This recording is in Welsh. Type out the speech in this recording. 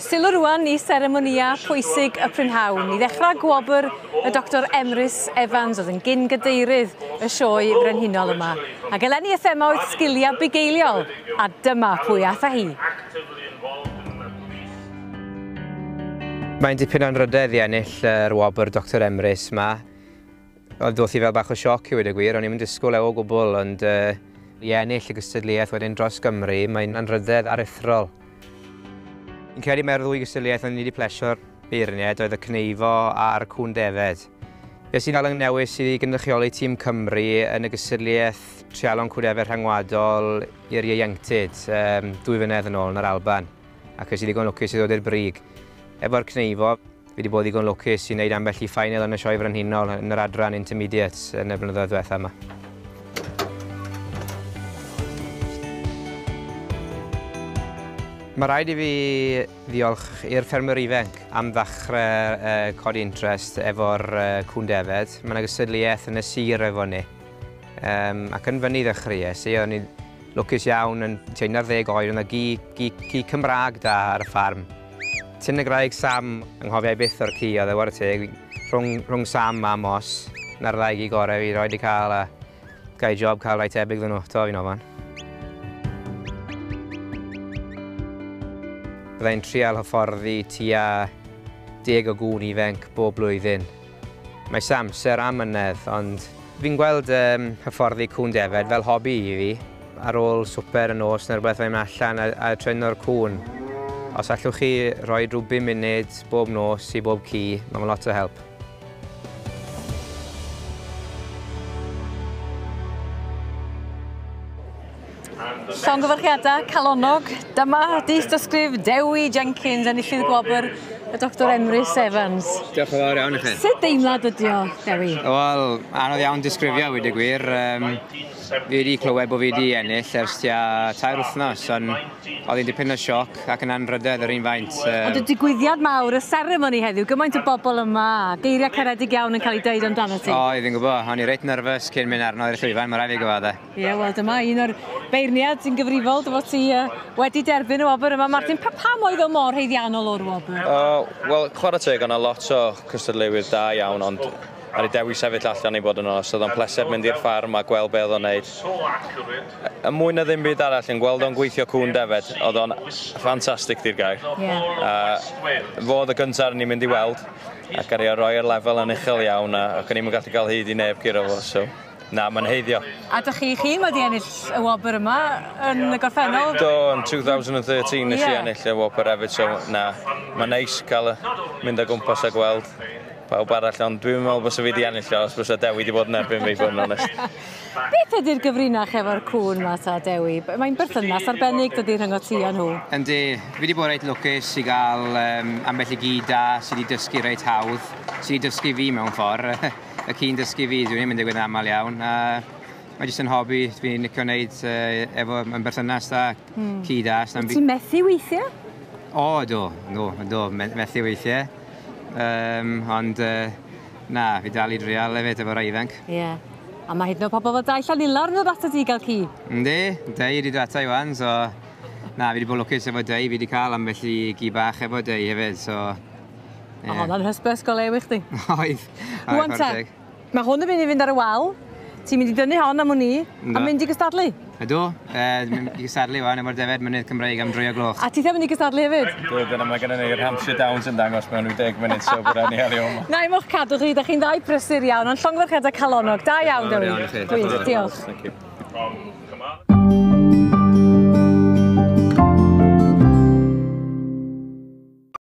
Sylw rwan i seremonia pwysig y prynhawn. I ddechrau gwobr y Dr Emrys Evans oedd yn gyn-gadeirydd y sioe frenhinol yma. Ac eleni y thema oedd sgiliau bugeiliol, a dyma pwy ath â hi. Mae'n dipyn o anrhydedd i ennill yr wobr Dr Emrys 'ma. Oedd doth i fel bach o sioc i weud y gwir, o'n i'm yn disgwyl e o gwbl, ond i ennill y gystadleuaeth wedyn dros Gymru, mae'n anrhydedd aruthrol. Fi'n credu mai'r ddwy gystadleuaeth o'n i wedi plesio'r beirniaid oedd y cneifo a'r cŵn defed. Fe sy'n cael yng newis i gynrychioli tîm Cymru yn y gystadleuaeth treialon cŵn defed rhyngwladol i'r ieuenctid 2 flynedd yn ôl yn yr Alban, ac es i ddigon lwcus i ddod i'r brig. Efo'r cneifo, fi wedi bod ddigon lwcus i wneud ambell i final yn y Sioe Frenhinol yn yr adran Intermediates yn y blynyddoedd diwetha yma. Mae rhaid i fi ddiolch i'r ffermwyr ifanc am ddechrau codi interest efo'r cŵn defed. Mae yna gystadleuaeth yn y sir efo ni. Ac yn fyny ddechreuais i, o'n i'n lwcus iawn yn tua 11 oed, oedd yna gi Cymraeg da ar y ffarm. Tyn y graig Sam, anghofiau byth o'r ci, oedd e whare teg, rhwng Sam a Moss, na'r ddau gi gorau fi roed i cael, a gai job cael rai tebyg ddyn nhw, to fi'n ofan. Byddai'n trial hyfforddi tua 10 o gŵn ifanc bob blwyddyn. Mae sa amser am mynedd, ond fi'n gweld hyfforddi cŵn defed fel hobi i fi. Ar ôl swper y nos neu rhywbeth, mae'n mynd allan a treno'r cŵn. Os allwch chi roi rhyw 5 munud bob nos i bob ci, mae'n lot o help. Llongyfarchiadau calonnog. Dyma dystysgrif Dewi Jenkins, enillydd gwobr y Dr Emrys Evans. Diolch yn fawr iawn i chi. Sut deimlad ydi o, Dewi? Wel, anodd iawn disgrifio, wedi gwir. Fi wedi clywed bod fi wedi ennill ers tua 3 wythnos, ond oedd hi'n dipyn o sioc ac yn anrhydedd yr un faint. Ond y digwyddiad mawr, y seremoni heddiw, gymaint o bobl yma, geiriau caredig iawn yn cael eu deud amdano ti. O, fi'n gwybod, o'n i reit nerfus cyn mynd arno i'r llwyfan, mae rhaid fi gyfadde. Ie, wel dyma un o'r beirniad sy'n gyfrifol dy fod ti wedi derbyn y wobr yma. Martin, pam oedd o mor haeddiannol o'r wobr? Wel, chwarae teg, o'na lot o cystadleuwyr da iawn, ond ar ei dewis sefyll allan i bod yn onest, oedd o'n pleser mynd i'r ffarm a gweld be oedd o'n neud. Y mwy na ddim byd arall, yn gweld o'n gweithio cŵn defed, oedd o'n ffantastig di'r gair. Fo oedd y gyntaf ni'n mynd i weld, ac ar ei roi'r lefel yn uchel iawn, ac o'n i'm yn gallu cael hyd i neb gyda fo, so na, mae'n heiddio. A dych chi chi'n wedi ennill y wobr yma yn y gorffennol? Do, yn 2013 nes i ennill y wobr hefyd, so na, mae'n neis cael mynd o gwmpas a gweld pawb arall, ond dwi'n meddwl bysa fi wedi ennill o, os bysa Dewi wedi bod yn erbyn fi, bod yn onest. Beth ydy'r gyfrinach efo'r cŵn ma ta, Dewi? Mae'n berthynas arbennig dydy rhyngot ti a nhw. Yndi, fi wedi bod reit lwcus i gael ambell i gi da sydd wedi dysgu reit hawdd, sydd wedi dysgu fi mewn ffordd. Y ci'n dysgu fi, dwi'n mynd digwydd yn aml iawn. Mae jyst yn hobi, dwi'n licio wneud efo yn berthynas da, ci da. Ti'n methu weithiau? O, do, methu weithiau. Ond na, fi dal i drial hefyd efo rai ifanc. Ie. A mae hyd yn oed pobl fel Dai Llanilar yn dod ato ti i gael ci? Yndi, Dai wedi dod ata i wan, so na, fi wedi bod lwcus efo Dai, fi wedi cael ambell i gi bach efo Dai hefyd, so... A honna'n hysbys go lew i chdi. Oedd. Rwan te, mae hwn yn mynd i fynd ar y wal. Ti'n mynd i dynnu hon am wn i, a mynd i gystadlu? Ydw, mynd i gystadlu wan efo'r defed mynydd Cymreig am 3 o'r gloch. A ti ddim mynd i gystadlu hefyd? Dwi, dyna mae gennym ni'r Hampshire Downs yn dangos mewn 80 munud, so bod rhaid ni heli o'ma. Na i mo'ch cadw chi, da chi'n ddau prysur iawn, ond llongyfarchiadau calonnog. Da iawn, Dewi. Gwych, diolch. Thank you.